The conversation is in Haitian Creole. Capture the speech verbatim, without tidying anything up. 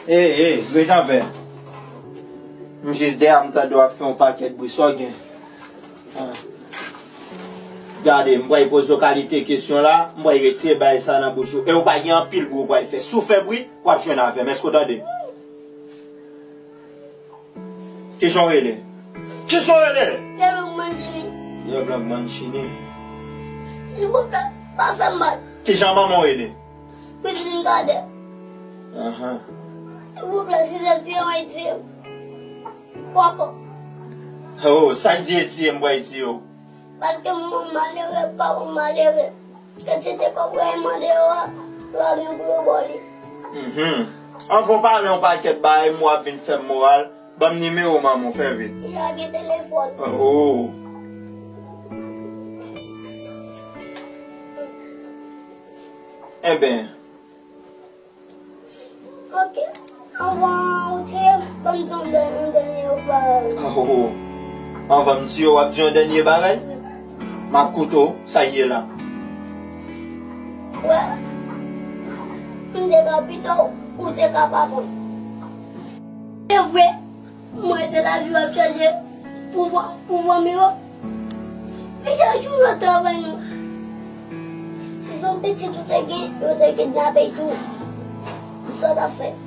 Ey, ey, ret anpè. M jis dèyè a, m tande w ap fè yon pakèt bri, sa w gen? Ah. Gade, m pral poze w kalite kesyon la, m pral retire bagay sa nan bouch ou. E w pa gen anpil bri w pral fè. Si w fè bri, w ap jwenn avè m. Èske w tande? Kijan w rele? Kijan w rele? Yellow Black Manchini. Yellow Black Manchini. Silvouplè, pa fè m mal. Kijan manman w rele? Fridlin Kadè. Ahan. Silvouplè, si se tiye mwen tiye m. Papa. Oh, sa k di e tiye m pral tiye w? Paske m malere, papa m malere. Kantite kòb w al mande yo a, yo pa gen pou yo ba w li. Mhm. Anvan w pale yon pakèt bagay, m wè w ap vin fè m moral. Ban m nimewo manman w, fè vit. Li lage telefòn. Oh. Enben. Ok. Anvan ou tiye m, ban m di yon dè-, yon dènye pawòl. Oh. Anvan m tiye w, w ap di yon dènye bagay? M ap koute w, sa k ye la? Wè, m te ka pito w, ou te ka papa m. Se vre, mwen te lavi w ap chache pou van-, pou vanmi yo. Men chak jou nou travay nou. Si se yon pitit ou te gen, yo te kidnape l tou. Sa w t ap fè?